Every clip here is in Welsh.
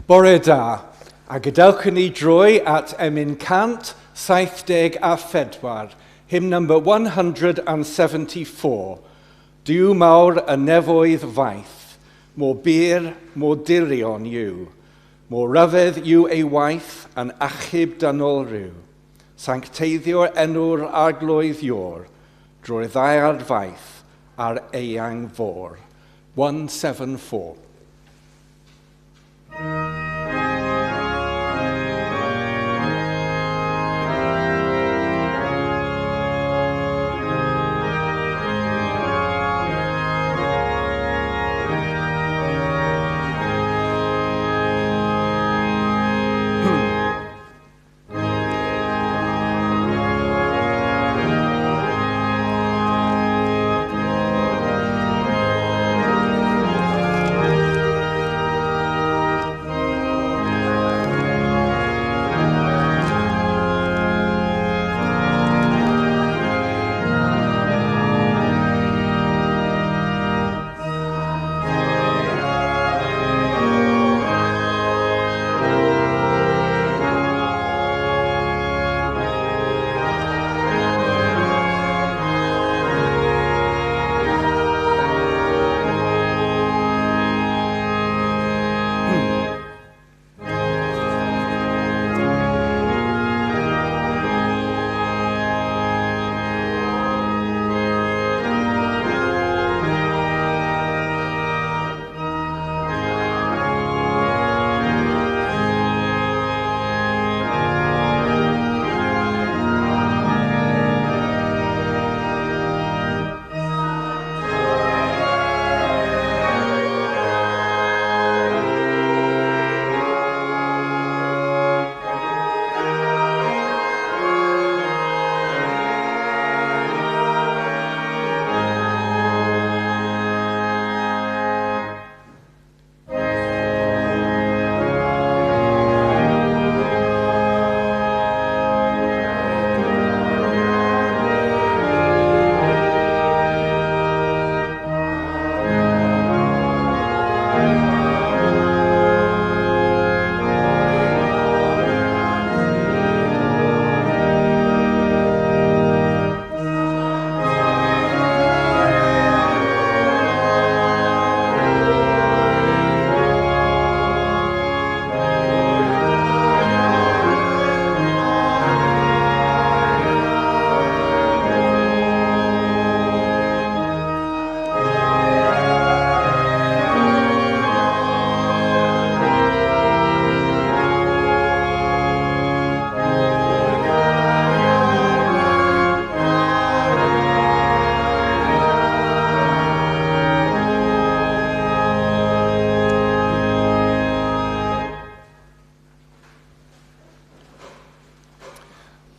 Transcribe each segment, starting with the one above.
Bore da, a gadewch i ni droi at emyn 174, hymn number 174, Duw mawr y nefoedd faith, mor bur, mor dirion yw, mor ryfedd yw ei waith yn achub dynol rhyw. Sancteiddio'r enw'r arglwydd ior, drwy'r ddaear faith a'r eang fôr. 174.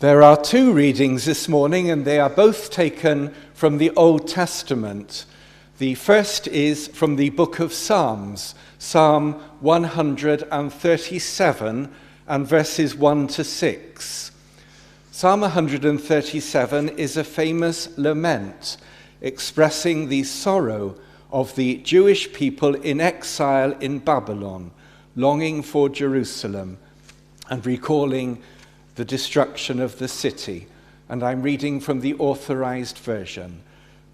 There are two readings this morning, and they are both taken from the Old Testament. The first is from the book of Psalms, Psalm 137 and verses 1 to 6. Psalm 137 is a famous lament expressing the sorrow of the Jewish people in exile in Babylon, longing for Jerusalem and recalling the destruction of the city. And I'm reading from the Authorized Version.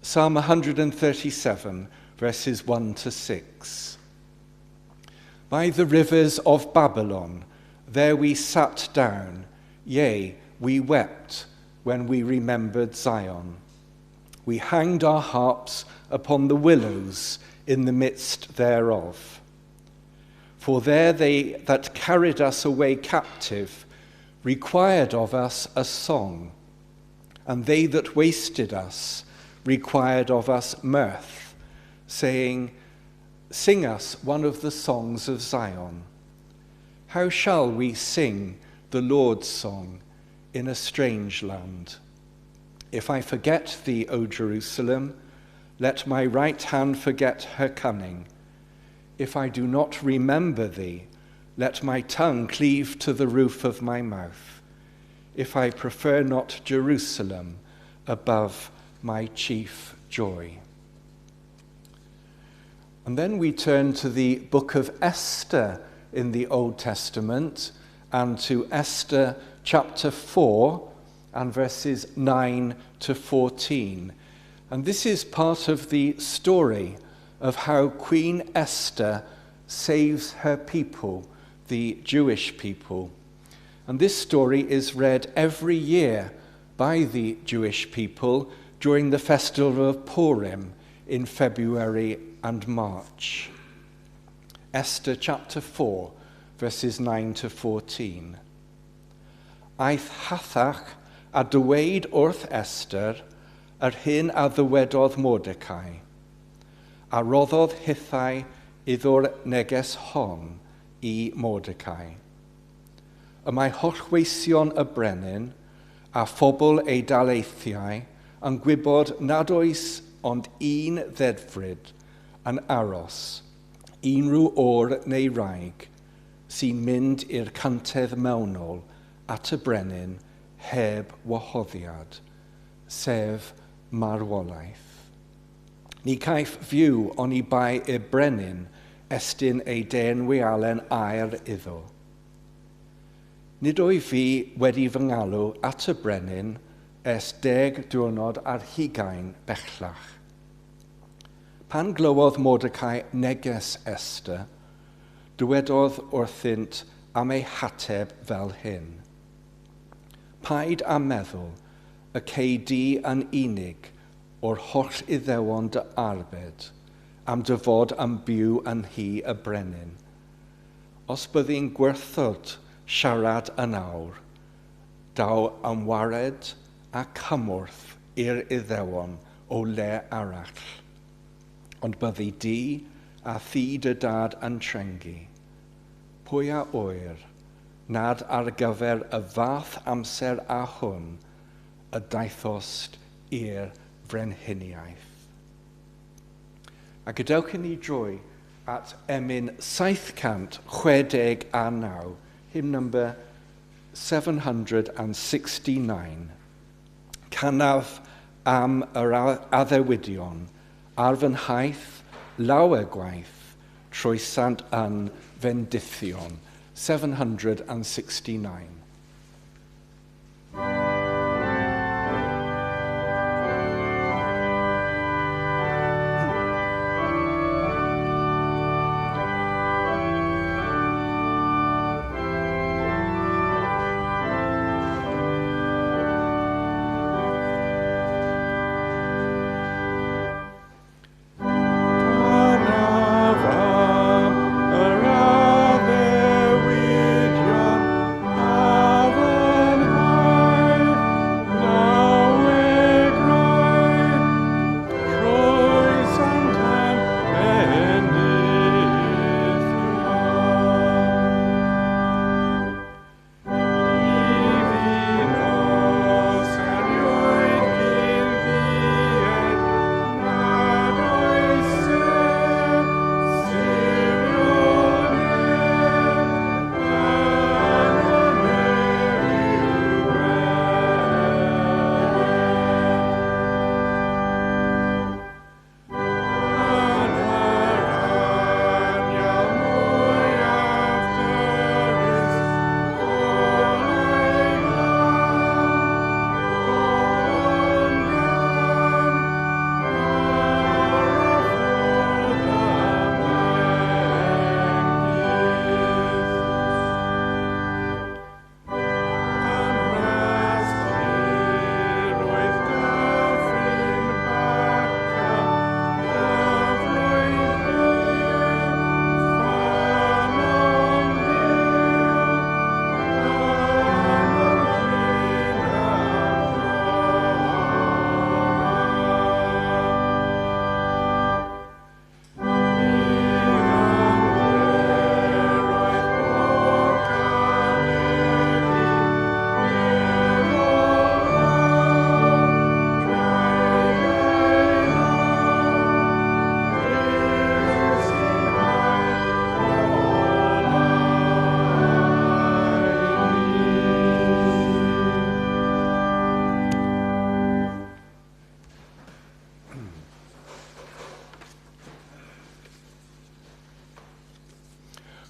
Psalm 137, verses 1 to 6. By the rivers of Babylon, there we sat down, yea, we wept when we remembered Zion. We hanged our harps upon the willows in the midst thereof. For there they that carried us away captive required of us a song, and they that wasted us required of us mirth, saying, Sing us one of the songs of Zion. How shall we sing the Lord's song in a strange land? If I forget thee, O Jerusalem, let my right hand forget her cunning. If I do not remember thee, let my tongue cleave to the roof of my mouth. If I prefer not Jerusalem above my chief joy. And then we turn to the book of Esther in the Old Testament, and to Esther chapter 4 and verses 9 to 14. And this is part of the story of how Queen Esther saves her people, the Jewish people. And this story is read every year by the Jewish people during the festival of Purim in February and March. Esther chapter 4, verses 9 to 14. Aeth Hathach a dweud wrth Esther yr hyn a ddywedodd Mordecai, a roddodd hithau iddo'r neges hon i Mordecai. Y mae holl weision y brenin a phobl ei daleithiau yn gwybod nad oes ond un ddedfryd yn aros, unrhyw o'r neu wraig sy'n mynd i'r cyntedd mewnol at y brenin heb wahoddiad, sef marwolaeth. Ni caiff fyw oni bai y brenin estyn ei denwialen aur iddo. Nid oedd fi wedi fy ngalw at y brenin ers 10 diwrnod ar hugain bellach. Pan glywodd Mordecai neges Esther, dywedodd wrthynt am ei hateb fel hyn. Paid â meddwl y cei di yn unig o'r holl Iddewon dy arbed, am dy fod yn byw yn nhŷ y brenin. Os byddi'n gwerthod siarad yn awr, daw ymwared a cymorth i'r Iddewon o le arall. Ond byddi di a thŷ dy dad yn trengi. Pwy a ŵyr nad ar gyfer y fath amser a hwn y daethost i'r frenhiniaeth. A gadewch i ni droi at emyn 769, hymn number 769. Canaf am yr addewidion, ar fy nhaith lawer gwaith, troesant yn fendithion. 769. Canaf am yr addewidion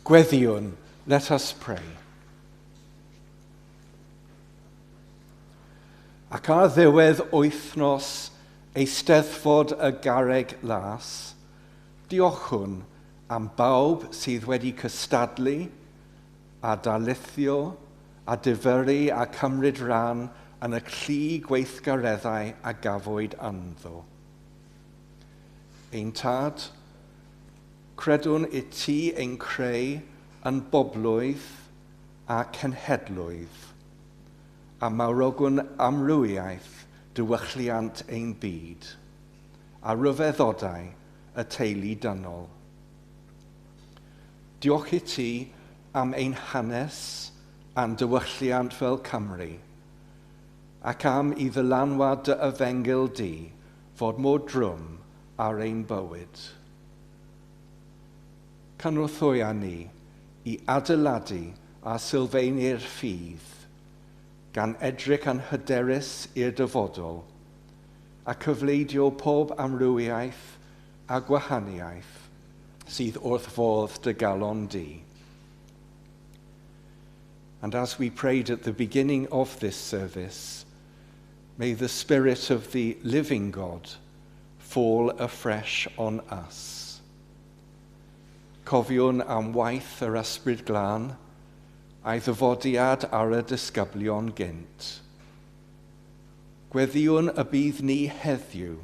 Gweddïwn, let us pray. Ac ar ddiwedd wythnos Eisteddfod y Garreg Las, diolchwn am bawb sydd wedi cystadlu a darlithio a difyrru a cymryd rhan yn y llu gweithgareddau a gafwyd ynddo. Ein tad, credwn i ti ein creu yn boblwydd a cenhedlwydd, a mawrogwn amrywiaeth diwylliant ein byd, a rhyfeddodau y teulu dynol. Diolch i ti am ein hanes a'n diwylliant fel Cymru, ac am i ddylanwad dy efengyl di fod mor drwm ar ein bywyd. Cynorthwya ni i adeiladu a sylfaenu'r ffydd, gan edrych yn hyderus i'r dyfodol, a cyfleidio pob amrywiaeth a gwahaniaeth sydd wrth fodd dy galon di. And as we prayed at the beginning of this service, may the Spirit of the living God fall afresh on us. Cofiwn am waith yr Ysbryd Glân a'i ddyfodiad ar y disgyblion gynt. Gweddïwn y bydd ni heddiw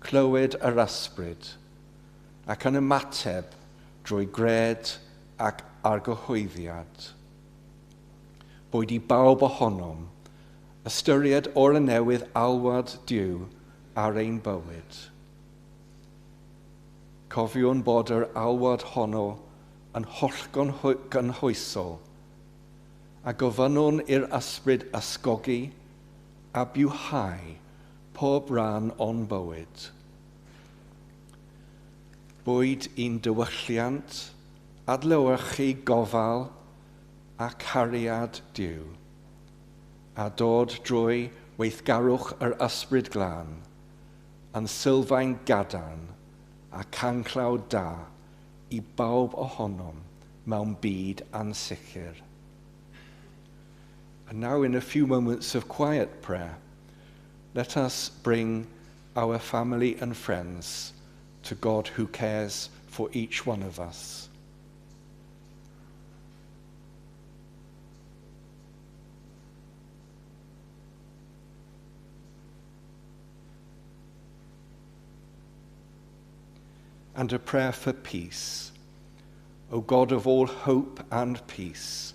clywed yr Ysbryd ac yn ymateb drwy gred ac argyhoeddiad. Boed i bawb ohonom ystyried o'r newydd alwad Duw ar ein bywyd. Cofiwn bod yr alwad honno yn hollgynhwysol a gofynnwn i'r ysbryd ysgogi a bywhau pob rhan o'n bywyd. Boed i'n diwylliant, adlewyrchu gofal a cariad Duw, a dod drwy weithgarwch yr ysbryd glân yn sylfaen gadarn a canclawd da i bawb ohonom mewn byd ansicr. And now in a few moments of quiet prayer, let us bring our family and friends to God who cares for each one of us. And a prayer for peace. O God of all hope and peace,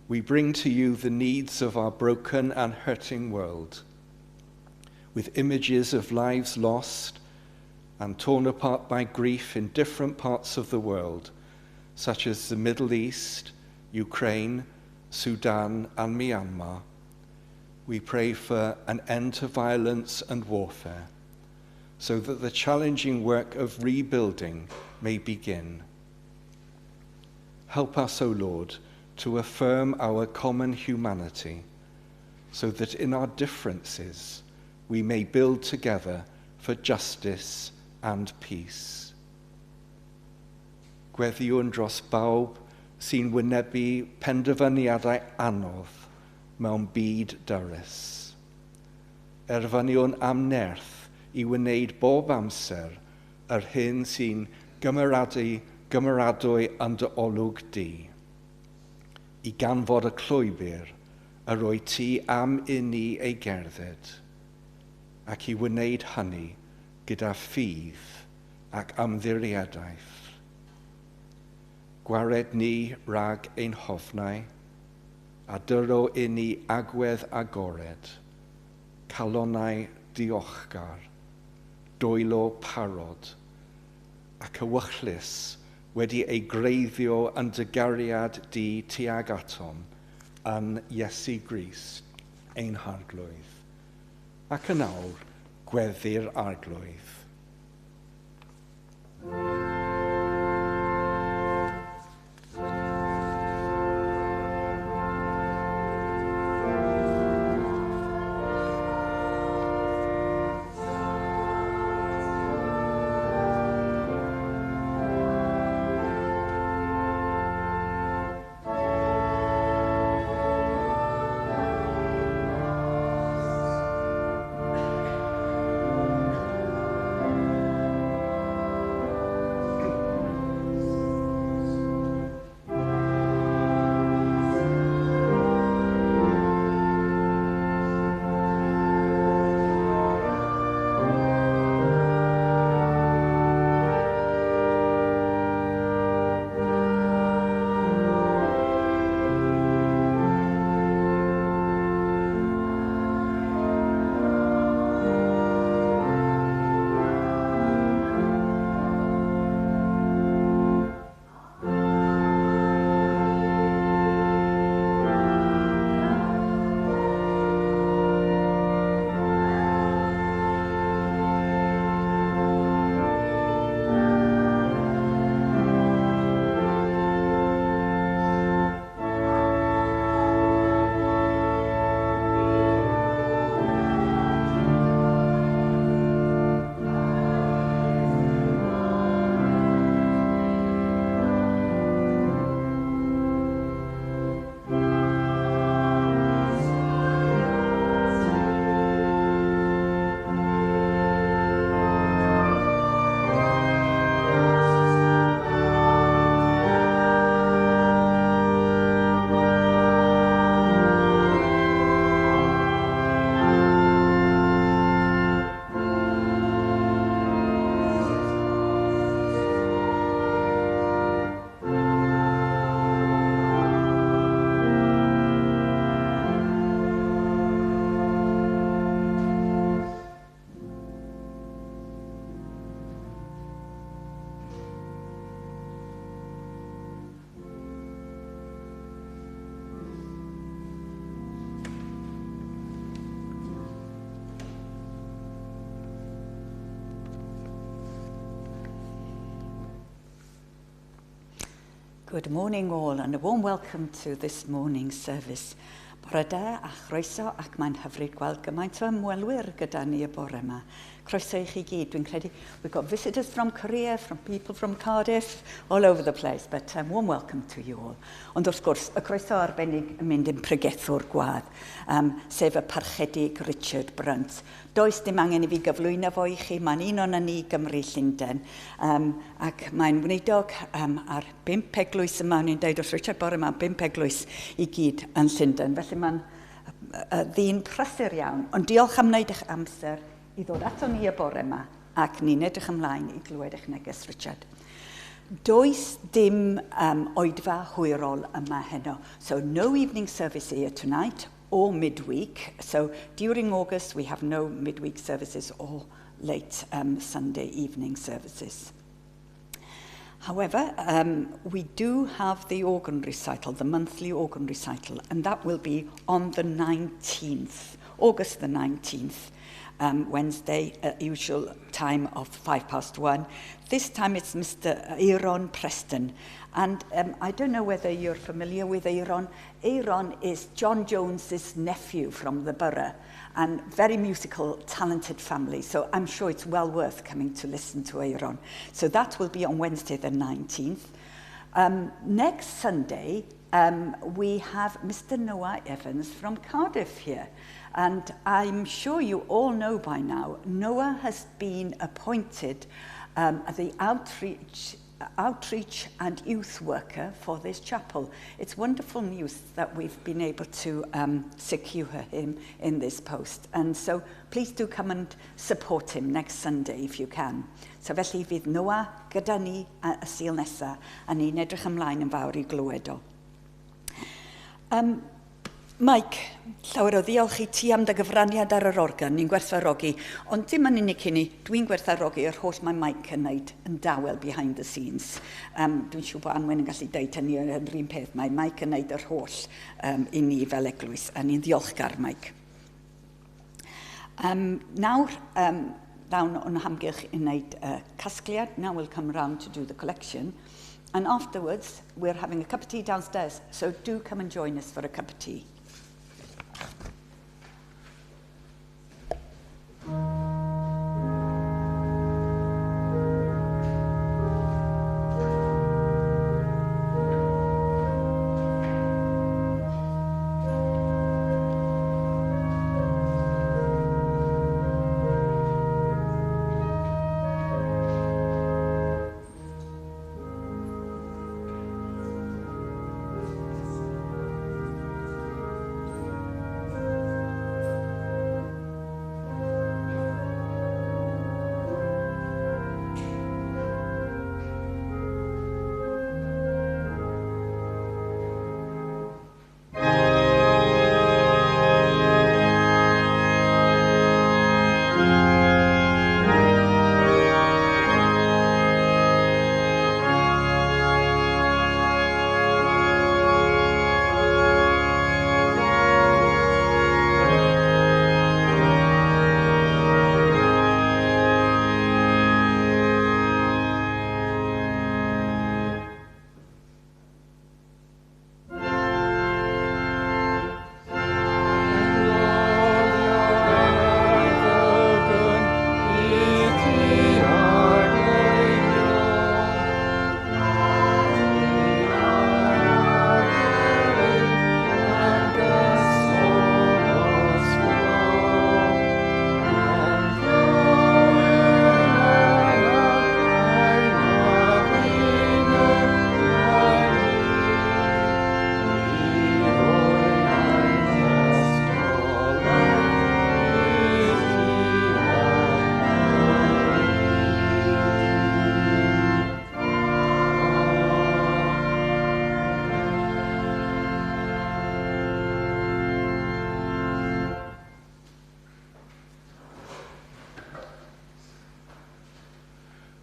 we bring to you the needs of our broken and hurting world, with images of lives lost and torn apart by grief in different parts of the world, such as the Middle East, Ukraine, Sudan, and Myanmar. We pray for an end to violence and warfare, so that the challenging work of rebuilding may begin. Help us, O Lord, to affirm our common humanity, so that in our differences we may build together for justice and peace. Gweddïwn dros bawb sy'n wynebu penderfyniadau anodd mewn byd dyrys. Erfyniwn am nerth i wneud bob amser yr hyn sy'n gymeradwy yn dy olwg di, i ganfod y llwybr yr wyt ti am i ni ei gerdded, ac i wneud hynny gyda ffydd ac ymddiriedaeth. Gwared ni rhag ein hofnau, a dyro i ni agwedd agored, calonnau diolchgar, dwylo parod, ac ewyllys wedi ei greiddio yn dy gariad di tuag atom yn Iesu Grist, ein Harglwydd. Ac yn awr, gweddi'r Arglwydd. Good morning all and a warm welcome to this morning's service. Bore da a chroeso ac mae'n hyfryd gweld gymaint o ymwelwyr gyda ni y bore yma. Croeso i chi gyd. Dwi'n credu we've got visitors from Korea, from people from Cardiff, all over the place, but warm welcome to you all. Ond wrth gwrs, y croeso arbennig yn mynd i'n pregethwr gwadd, sef y parchedig Richard Brunt. Does dim angen i fi gyflwyno fo i chi, mae'n un o'n ni Gymru Llundain, ac mae'n wneudog ar 5 eglwys yma, o'n i'n deud wrth Richard bore yma, 5 eglwys i gyd yn Llundain, felly mae'n ddyn prysur iawn. Ond diolch am wneud eich amser i ddod ato ni y bore yma, ac ni'n edrych ymlaen i glywed eich neges, Richard. Does dim oedfa hwyrol yma heno, so no evening service here tonight or midweek. So during August we have no midweek services or late Sunday evening services. However, we do have the organ recital, the monthly organ recital, and that will be on the 19th, August the 19th, Wednesday, at usual time of 1:05. This time it's Mr. Aaron Preston. And I don't know whether you're familiar with Aaron. Aaron is John Jones's nephew from the borough, and very musical, talented family. So I'm sure it's well worth coming to listen to Aaron. So that will be on Wednesday the 19th. Next Sunday, we have Mr. Noah Evans from Cardiff here. And I'm sure you all know by now, Noah has been appointed the outreach and youth worker for this chapel. It's wonderful news that we've been able to secure him in this post. And so please do come and support him next Sunday if you can. So felly fydd Noah gyda ni y Sul nesa, a ni'n edrych ymlaen yn fawr i glywed o. Mike, llawer o ddiolch i ti am dy gyfraniad ar yr organ, ni'n gwerthfawrogi, ond dim yn unig hynny, dwi'n gwerthfawrogi yr holl mae Mike yn wneud yn dawel behind the scenes. Dwi'n siŵr bod Anwen yn gallu deud hynny yn yr un peth, mae Mike yn wneud yr holl i ni fel eglwys, a ni'n ddiolchgar, Mike. Nawr, dawn o'n hamgylch i wneud casgliad. Now we'll come round to do the collection. And afterwards, we're having a cup of tea downstairs, so do come and join us for a cup of tea.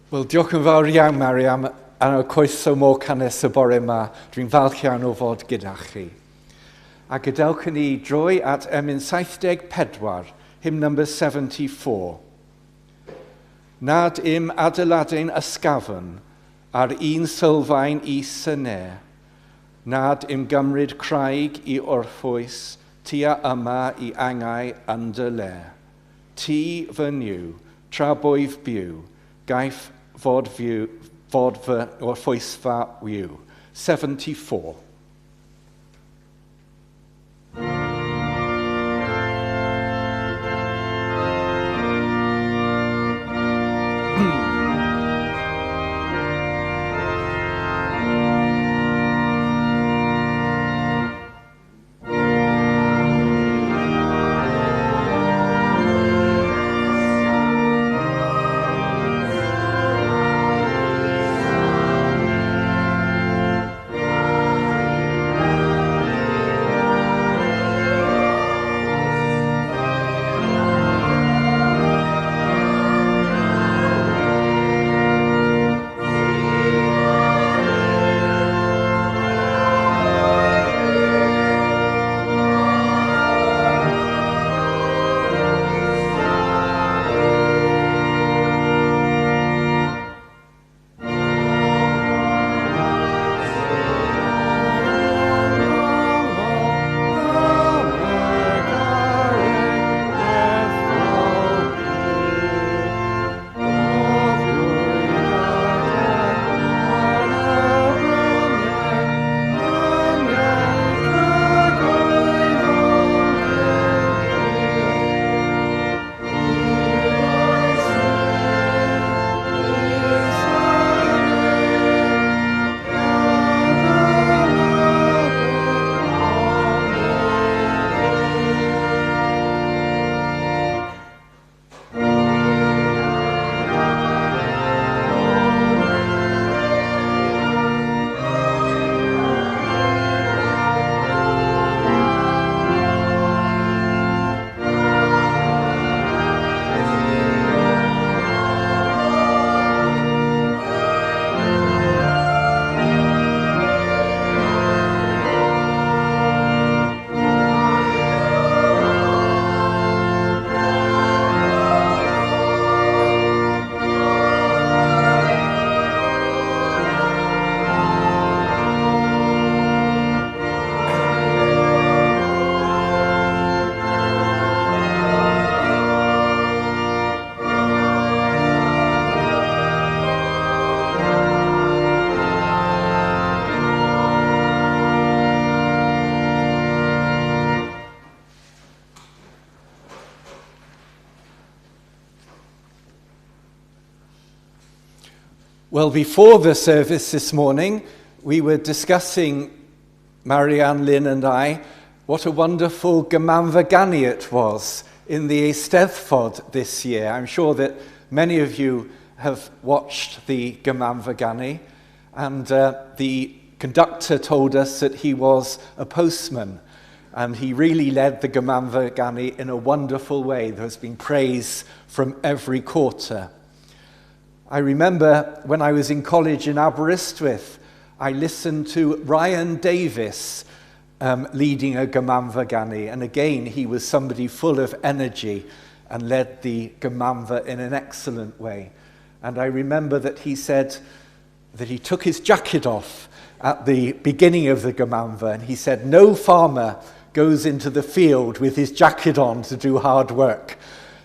Wel, diolch yn fawr iawn, Mariam, am y croeso mor cynnes y bore yma. Dwi'n falch iawn o fod gyda chi. A gadewch i ni droi at emyn 74, hymn number 74. Nad im adeiladu'n ysgafn, Ar un sylfaen is y ne, nad ymgymryd craig i orffwys, tua yma i angau yn dy le. Ti fy Nuw, tra bwyf byw, gaiff fod, fyw, fod fy orffwysfa yw. 74. Well, before the service this morning, we were discussing, Marianne, Lynn and I, what a wonderful Gymanfa Ganu it was in the Eisteddfod this year. I'm sure that many of you have watched the Gymanfa Ganu, and the conductor told us that he was a postman, and he really led the Gymanfa Ganu in a wonderful way. There has been praise from every quarter. I remember when I was in college in Aberystwyth, I listened to Ryan Davis leading a Gymanfa Ganu, and again he was somebody full of energy and led the Gymanfa in an excellent way. And I remember that he said that he took his jacket off at the beginning of the Gymanfa, and he said, "No farmer goes into the field with his jacket on to do hard work."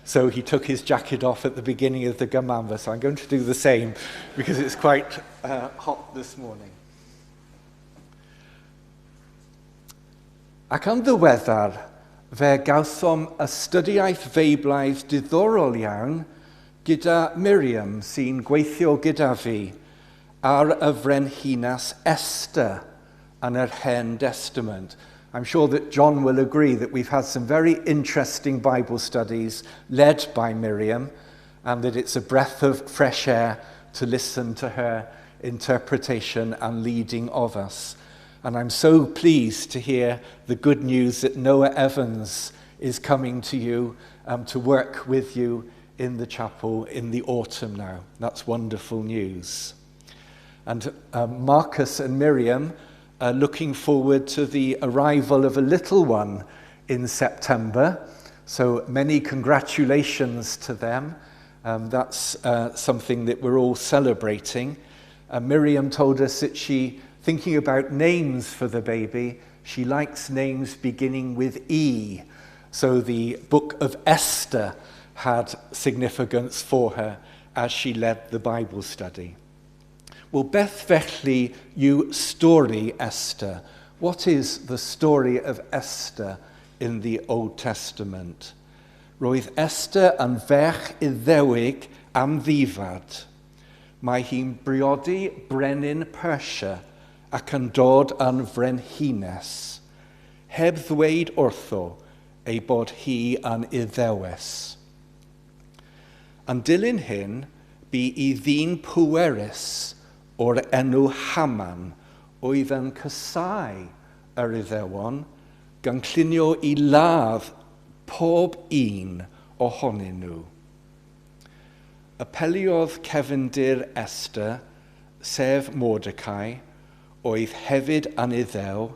So he took his jacket off at the beginning of the Gymanfa. So I'm going to do the same because it's quite hot this morning. Ac yn ddiweddar, fe gawsom astudiaeth Feiblaidd diddorol iawn gyda Miriam sy'n gweithio gyda fi ar y frenhines Esther yn yr Hen Testament. I'm sure that John will agree that we've had some very interesting Bible studies led by Miriam, and that it's a breath of fresh air to listen to her interpretation and leading of us. And I'm so pleased to hear the good news that Noah Evans is coming to you to work with you in the chapel in the autumn now. That's wonderful news. And Marcus and Miriam are looking forward to the arrival of a little one in September. So many congratulations to them. That's something that we're all celebrating. Miriam told us that she, thinking about names for the baby, she likes names beginning with E. So the book of Esther had significance for her as she led the Bible study. Well, beth felly yw stori Esther? What is the story of Esther in the Old Testament? Roedd Esther yn ferch Iddewig amddifad. Mae hi'n briodi brenin Persia ac yn dod yn frenhines, heb ddweud wrtho ei bod hi yn Iddewes. Yn dilyn hyn, bu i ddyn pwerus o'r enw Haman oedd yn casáu yr Iddewon gynllunio i ladd pob un ohonyn nhw. Apeliodd cefndir Esther, sef Mordecai, oedd hefyd yn Iddew,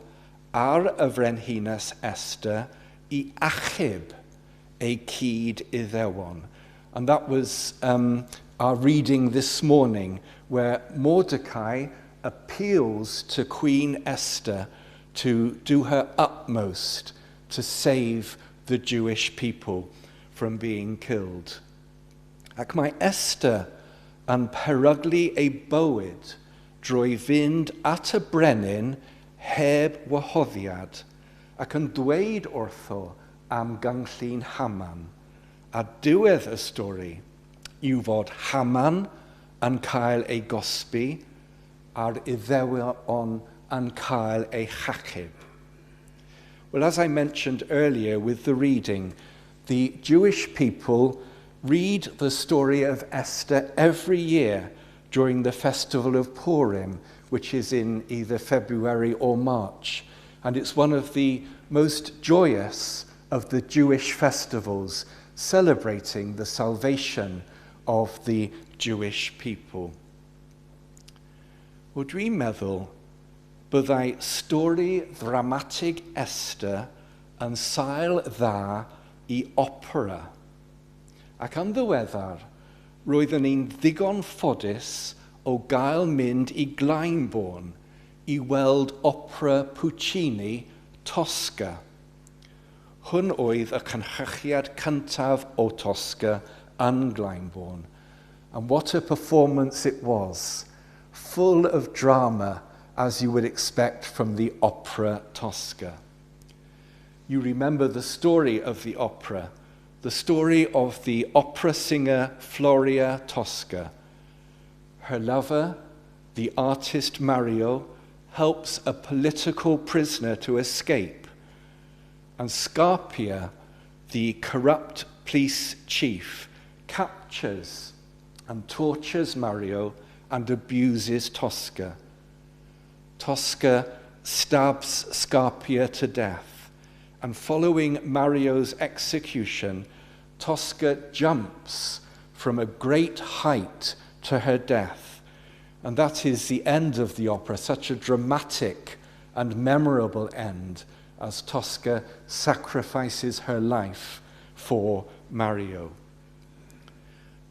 ar y frenhines Esther i achub ei cyd Iddewon. And that was our reading this morning, where Mordecai appeals to Queen Esther to do her utmost to save the Jewish people from being killed. Ac mae Esther yn peryglu ei bywyd drwy fynd at y brenin heb wahoddiad ac yn dweud wrtho am gynllun Haman. A diwedd y stori yw fod Haman yn cael ei gosbi a'r Iddewon yn cael ei hachub. Well, as I mentioned earlier with the reading, the Jewish people read the story of Esther every year during the festival of Purim, which is in either February or March. And it's one of the most joyous of the Jewish festivals, celebrating the salvation of the Jewish people. Wel, dwi'n meddwl byddai stori ddramatig Esther yn sail dda i opera. Ac yn ddiweddar, roeddwn ni'n ddigon ffodus o gael mynd i Glyndebourne i weld opera Puccini, Tosca. Hwn oedd y cynhyrchiad cyntaf o Tosca yn Glyndebourne. And what a performance it was, full of drama, as you would expect from the opera Tosca. You remember the story of the opera, the story of the opera singer Floria Tosca. Her lover, the artist Mario, helps a political prisoner to escape. And Scarpia, the corrupt police chief, captures and tortures Mario and abuses Tosca. Tosca stabs Scarpia to death, and following Mario's execution, Tosca jumps from a great height to her death. And that is the end of the opera, such a dramatic and memorable end as Tosca sacrifices her life for Mario.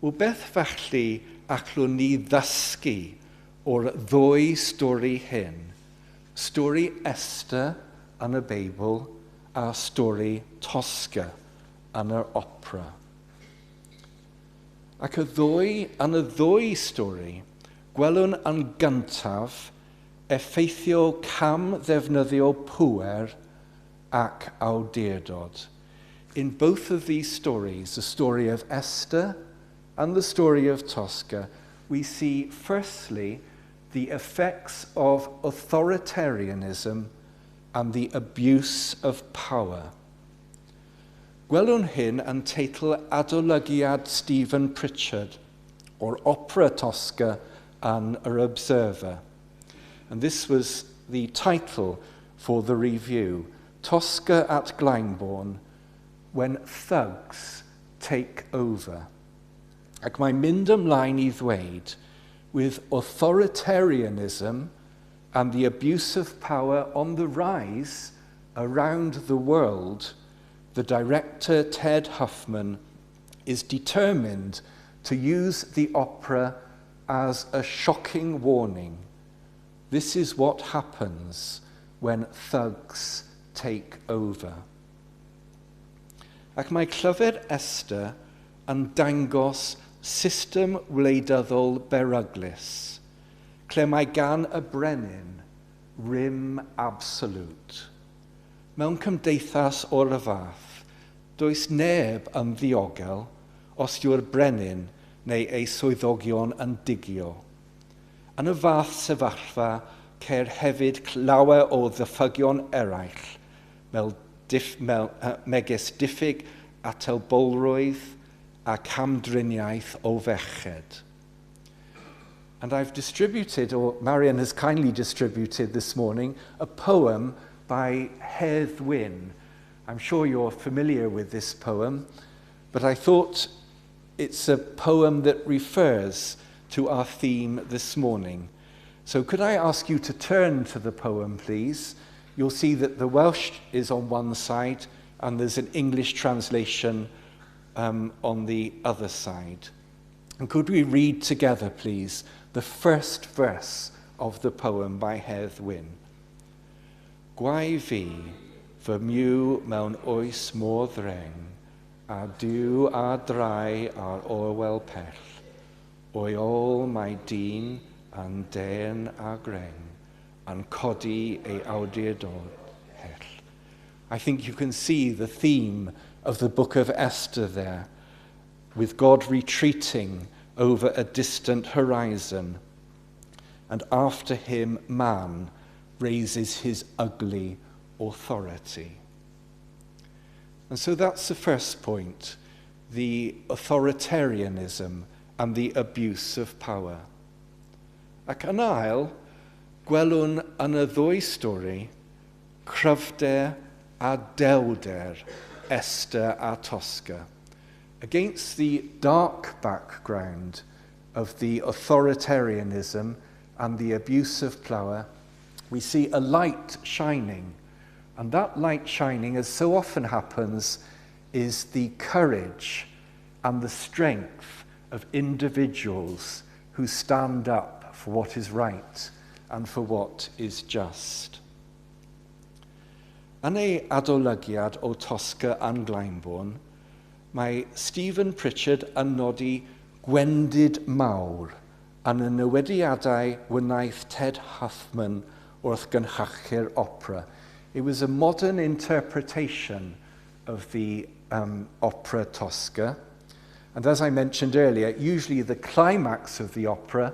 Wel, beth felly allwn ni ddysgu o'r ddwy stori hyn? Stori Esther yn y Beibl a stori Tosca yn yr opera. Ac yn y ddwy stori, gwelwn yn gyntaf effeithiau cam ddefnyddio pŵer ac awdurdod. In both of these stories, the story of Esther and the story of Tosca, we see firstly the effects of authoritarianism and the abuse of power. Gwelwn hyn yn teitl adolygiad Stephen Pritchard o'r opera Tosca yn yr Observer. And this was the title for the review, Tosca at Glyndebourne, When Thugs Take Over. Ac mae'n mynd ymlaen i ddweud, with authoritarianism and the abuse of power on the rise around the world, the director, Ted Huffman, is determined to use the opera as a shocking warning. This is what happens when thugs take over. Ac mae llyfr Esther yn dangos system wleidyddol beryglus, lle mae gan y brenin rym absolute. Mewn cymdeithas o'r fath, does neb yn ddiogel os yw'r brenin neu ei swyddogion yn digio. Yn y fath sefyllfa, ceir hefyd lawer o ddiffygion eraill, megis diffyg atebolrwydd a camdriniaeth o ferched. And I've distributed, or Marion has kindly distributed this morning, a poem by Hedd Wyn. I'm sure you're familiar with this poem, but I thought it's a poem that refers to our theme this morning. So could I ask you to turn to the poem, please? You'll see that the Welsh is on one side and there's an English translation on the other side. And could we read together, please, the first verse of the poem by Hedd Wyn? Gwae fi, fy myw mewn oes mor ddreng, a Duw a drai ar orwel pell, o'i ôl mae dyn yn dên a greng, yn codi ei awdurdod hyll. I think you can see the theme of the book of Esther there, with God retreating over a distant horizon, and after him man raises his ugly authority. And so that's the first point, the authoritarianism and the abuse of power. Ac yn ail, gwelwn yn y ddwy stori cryfder a dewrder Esther a Tosca. Against the dark background of the authoritarianism and the abuse of power, we see a light shining. And that light shining, as so often happens, is the courage and the strength of individuals who stand up for what is right and for what is just. Yn ei adolygiad o Tosca and Glyndebourne, mae Stephen Pritchard yn nodi gwendid mawr yn y newidiadau wnaeth Ted Huffman wrth gynhyrchu'r opera. It was a modern interpretation of the opera Tosca. And as I mentioned earlier, usually the climax of the opera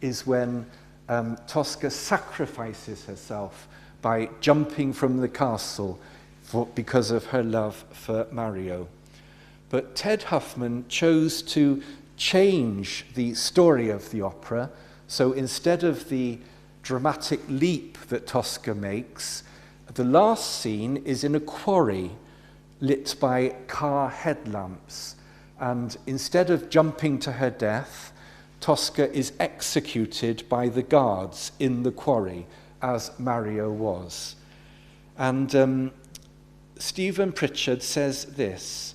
is when Tosca sacrifices herself by jumping from the castle because of her love for Mario. But Ted Huffman chose to change the story of the opera. So instead of the dramatic leap that Tosca makes, the last scene is in a quarry lit by car headlamps. And instead of jumping to her death, Tosca is executed by the guards in the quarry, as Mario was. And Stephen Pritchard says this: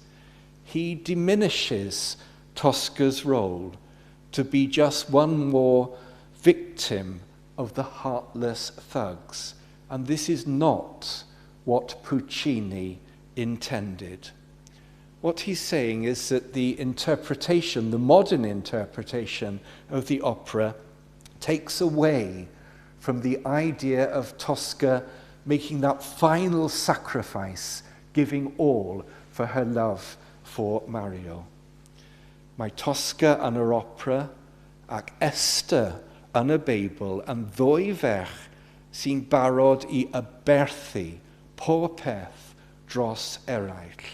he diminishes Tosca's role to be just one more victim of the heartless thugs. And this is not what Puccini intended. What he's saying is that the interpretation, the modern interpretation of the opera, takes away from the idea of Tosca making that final sacrifice, giving all for her love for Mario. Mae Tosca yn yr opera ac Esther yn y Beibl yn ddwy ferch sy'n barod i aberthu pob peth dros eraill.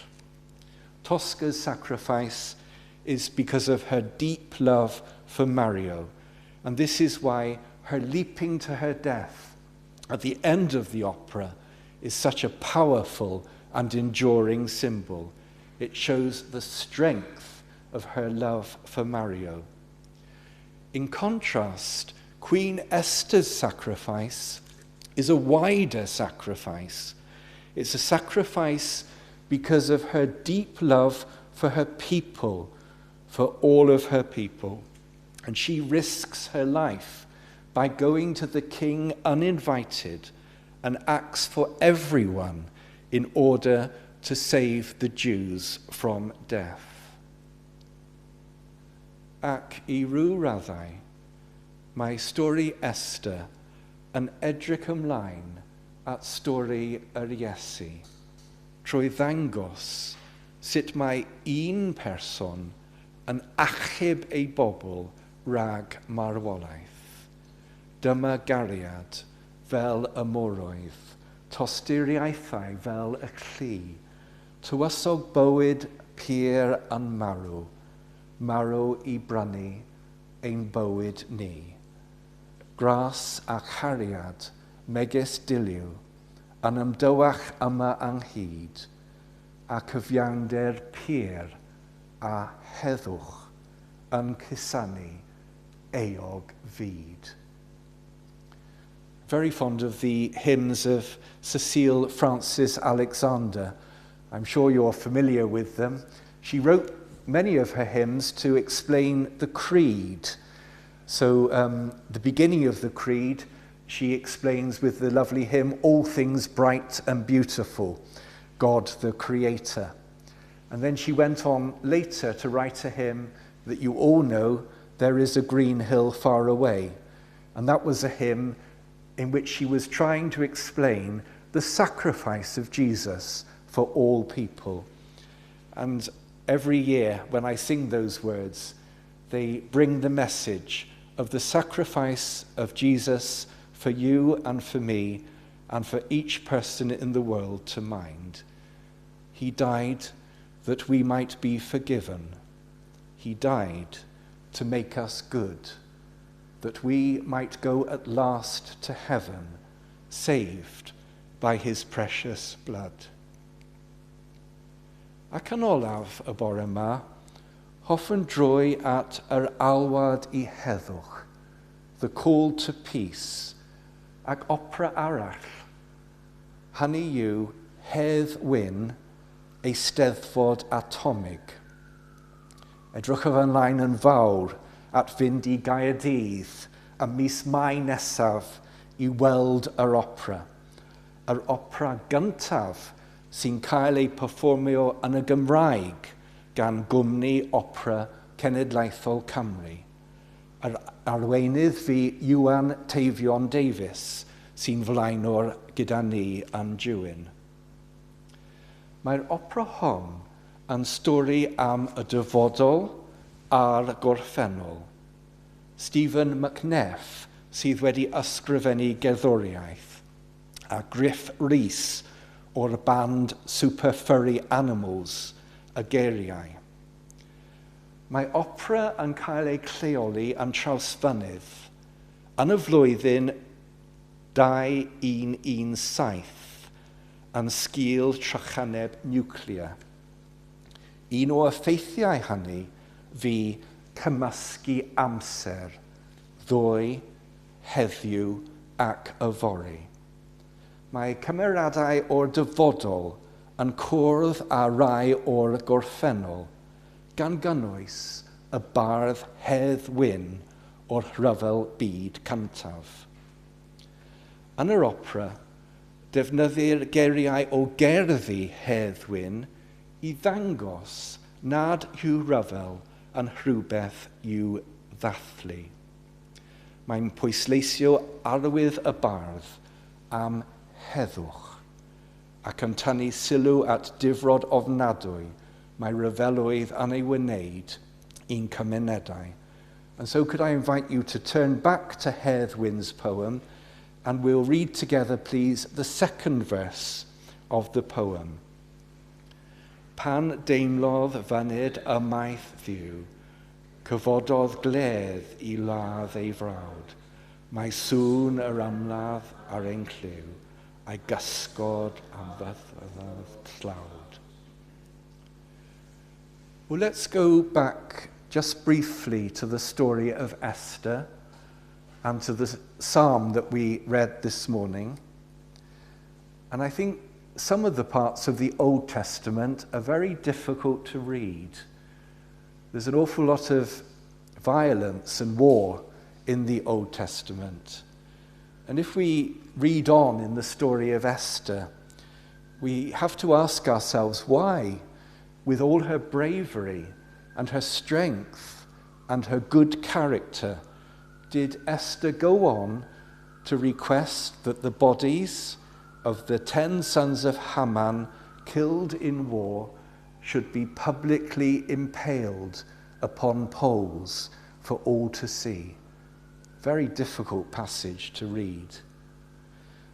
Tosca's sacrifice is because of her deep love for Mario, and this is why her leaping to her death at the end of the opera is such a powerful and enduring symbol. It shows the strength of her love for Mario. In contrast, Queen Esther's sacrifice is a wider sacrifice. It's a sacrifice because of her deep love for her people, for all of her people. And she risks her life by going to the king uninvited and acts for everyone in order to save the Jews from death. Ac i ryw raddau, mae stori Esther yn edrych ymlaen at stori yr Iesu, trwy ddangos sut mae un person yn achub ei bobl rhag marwolaeth. Dyma gariad fel y moroedd, tosturiaethau fel y lli, tywysog bywyd pur yn marw, marw i brynu ein bywyd ni. Gras a chariad megis dilyw yn ymdywach yma ynghyd a cyfiawnder pur a heddwch yn cusanu euog fyd. Very fond of the hymns of Cecile Frances Alexander. I'm sure you're familiar with them. She wrote many of her hymns to explain the creed. So the beginning of the creed, she explains with the lovely hymn, All Things Bright and Beautiful, God the Creator. And then she went on later to write a hymn that you all know, There is a Green Hill Far Away. And that was a hymn in which she was trying to explain the sacrifice of Jesus for all people. And every year when I sing those words, they bring the message of the sacrifice of Jesus for you and for me and for each person in the world to mind. He died that we might be forgiven. He died to make us good, that we might go at last to heaven, saved by his precious blood. Ac yn olaf y bore yma, hoffwn droi at yr alwad i heddwch, the call to peace, ac opera arall. Hynny yw Hedd Wyn, Eisteddfod Atomig. Edrychaf ymlaen yn fawr at fynd i Gaerdydd y mis Mai nesaf i weld yr opera. Yr opera gyntaf sy'n cael ei perfformio yn y Gymraeg gan Gwmni Opera Cenedlaethol Cymru. Yr arweinydd fu Iwan Teifion Davies sy'n flaenor gyda ni yn Dewin. Mae'r opera hon yn stori am y dyfodol a'r gorffennol. Stephen McNeff sydd wedi ysgrifennu gerddoriaeth a Gruff Rhys o'r band Super Furry Animals y geiriau. Mae opera yn cael ei lleoli yn Trawsfynydd yn y flwyddyn 2117 yn sgil trychineb niwclear. Un o effeithiau hynny fu cymysgu amser, ddoe, heddiw ac yfory. Mae cymeriadau o'r dyfodol yn cwrdd â rai o'r gorffennol, gan gynnwys y bardd Hedd Wyn o'r Rhyfel Byd Cyntaf. Yn yr opera, defnyddir geiriau o gerddi Hedd Wyn i ddangos nad yw rhyfel yn rhywbeth i'w ddathlu. Mae'n pwysleisio arwydd y bardd am heddwch ac yn tynnu sylw at difrod ofnadwy mae rhyfeloedd yn ei wneud i'n cymunedau. And so could I invite you to turn back to Hedd Wyn's poem, and we'll read together, please, the second verse of the poem. Pan deimlodd fyned ymaith Dduw, cyfododd gledd i ladd ei frawd. Mae sŵn yr ymladd ar ein clyw, a'i gysgod am fythydd tlawd. Well, let's go back just briefly to the story of Esther and to the psalm that we read this morning. And I think some of the parts of the Old Testament are very difficult to read. There's an awful lot of violence and war in the Old Testament. And if we read on in the story of Esther, we have to ask ourselves why, with all her bravery and her strength and her good character, did Esther go on to request that the bodies of the 10 sons of Haman killed in war should be publicly impaled upon poles for all to see? Very difficult passage to read.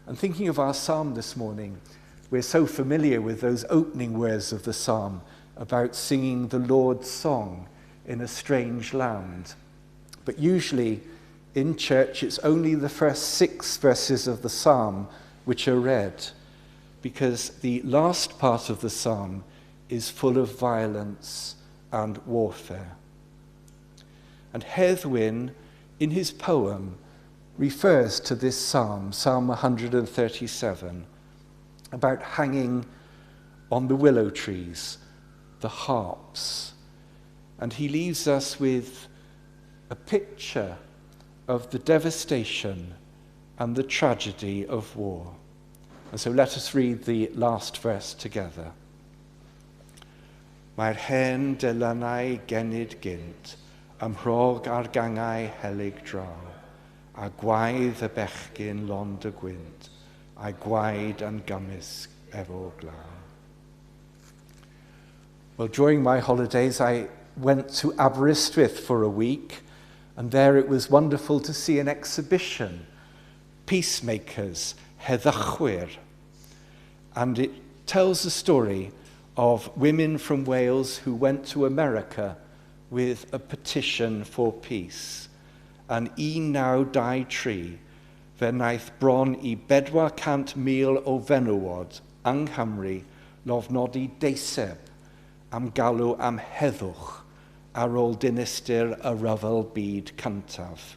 And thinking of our psalm this morning, we're so familiar with those opening words of the psalm about singing the Lord's song in a strange land. But usually in church, it's only the first 6 verses of the psalm which are read, because the last part of the psalm is full of violence and warfare. And Hedd Wyn, in his poem, refers to this psalm, Psalm 137, about hanging on the willow trees, the harps. And he leaves us with a picture of the devastation and the tragedy of war. And so let us read the last verse together. Mae'r hen delynau genid gynt, ymhrog ar gangau helyg draw, a gwaedd y bechgyn lond y gwynt, a'i gwaed yn gymysg efo glaw. Well, during my holidays, I went to Aberystwyth for a week, and there it was wonderful to see an exhibition, Peacemakers, Heddychwyr. And it tells the story of women from Wales who went to America with a petition for peace. Yn 1923, fe wnaeth bron i 400,000 o fenywod yng Nghymru lofnodi deiseb am galw am heddwch ar ôl dinistr y Rhyfel Byd Cyntaf.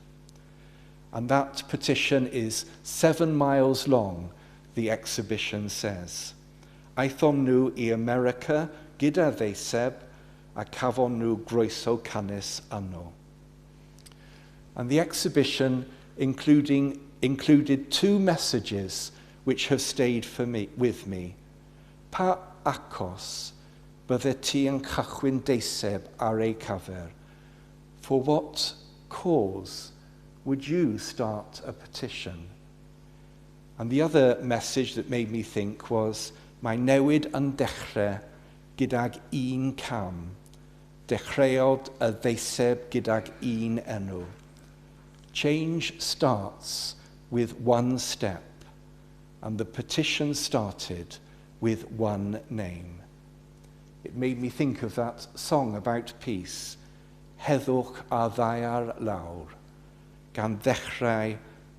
And that petition is 7 miles long, the exhibition says. Aethon nhw i America gyda ddeiseb a cafon nhw groeso cynnes yno. And the exhibition included 2 messages which have stayed with me. Pa achos bydde ti yn cychwyn deiseb ar ei cyfer? For what cause would you start a petition? And the other message that made me think was, mae newid yn dechrau gydag un cam. Dechreuodd y ddeiseb gydag un enw. Change starts with one step, and the petition started with one name. It made me think of that song about peace, Heddwch ar ddaear lawr, gan ddechrau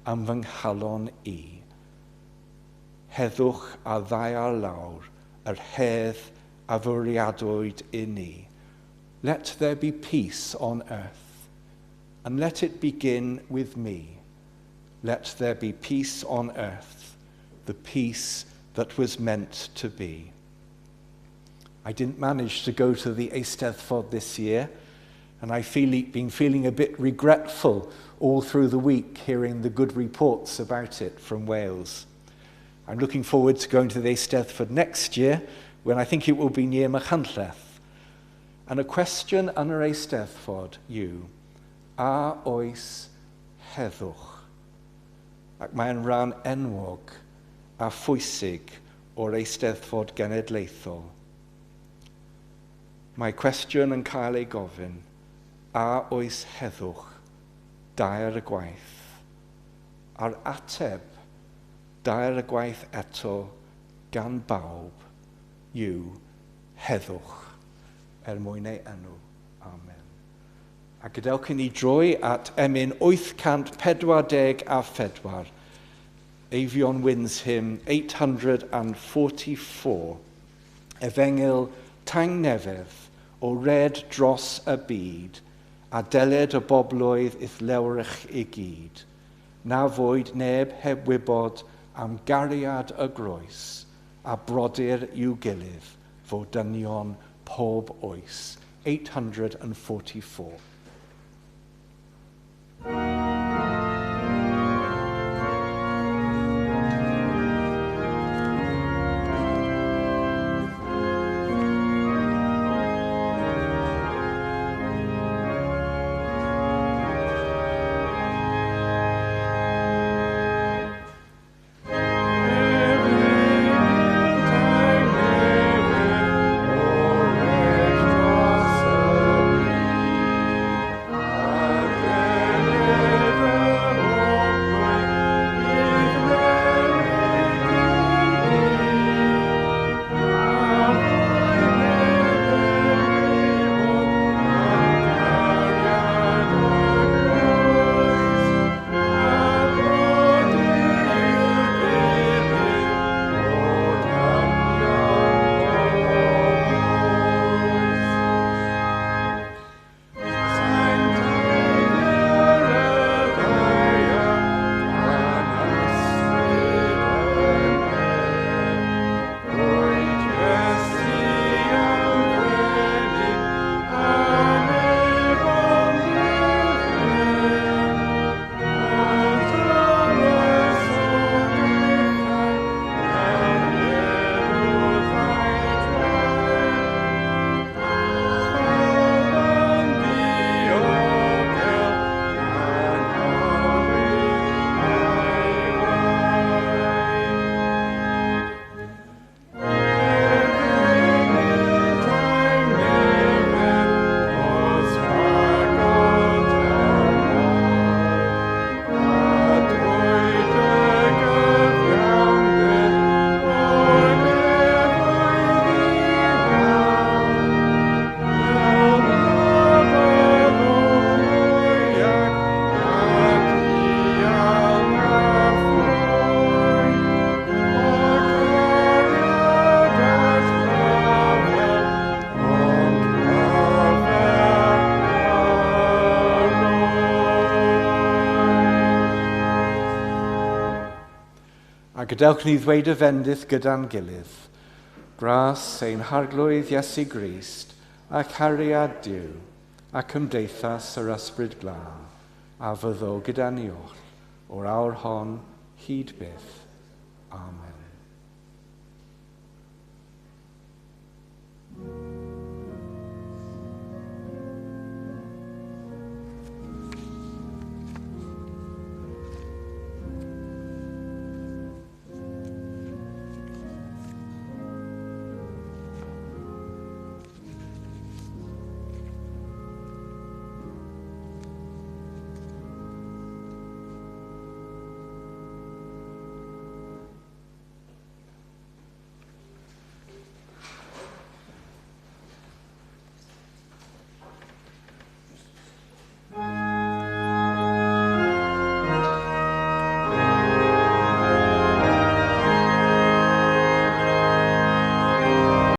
am fy nghalon i. Heddwch ar ddaear lawr, yr hedd a fwriadwyd i ni. Let there be peace on earth, and let it begin with me. Let there be peace on earth, the peace that was meant to be. I didn't manage to go to the Eisteddfod this year, and I've been feeling a bit regretful all through the week hearing the good reports about it from Wales. I'm looking forward to going to the Eisteddfod next year, when I think it will be near Machynlleth. And a question yn yr Eisteddfod yw, a oes heddwch? Ac mae'n rhan enwog a phwysig o'r Eisteddfod Genedlaethol. Mae cwestiwn yn cael ei gofyn, a oes heddwch dair y gwaith? A'r ateb dair y gwaith eto gan bawb yw heddwch, er mwyn ei enw. Amen. A gadewch i ni droi at emyn 844. Eifion Wyn's hymn 844. Efengyl tangnefedd o red dros y byd, a deled y bobloedd i'th lewrch i gyd. Na fwyd neb heb wybod am gariad y groes, a brodyr i'w gilydd, fo dynion pob oes. 844. gadewch ni ddweud y fendith gyda'n gilydd. Gras ein Harglwydd Iesu Grist a cariad Duw a cymdeithas yr Ysbryd Glân a fyddo gyda ni oll o'r awr hon hyd byth. Amen.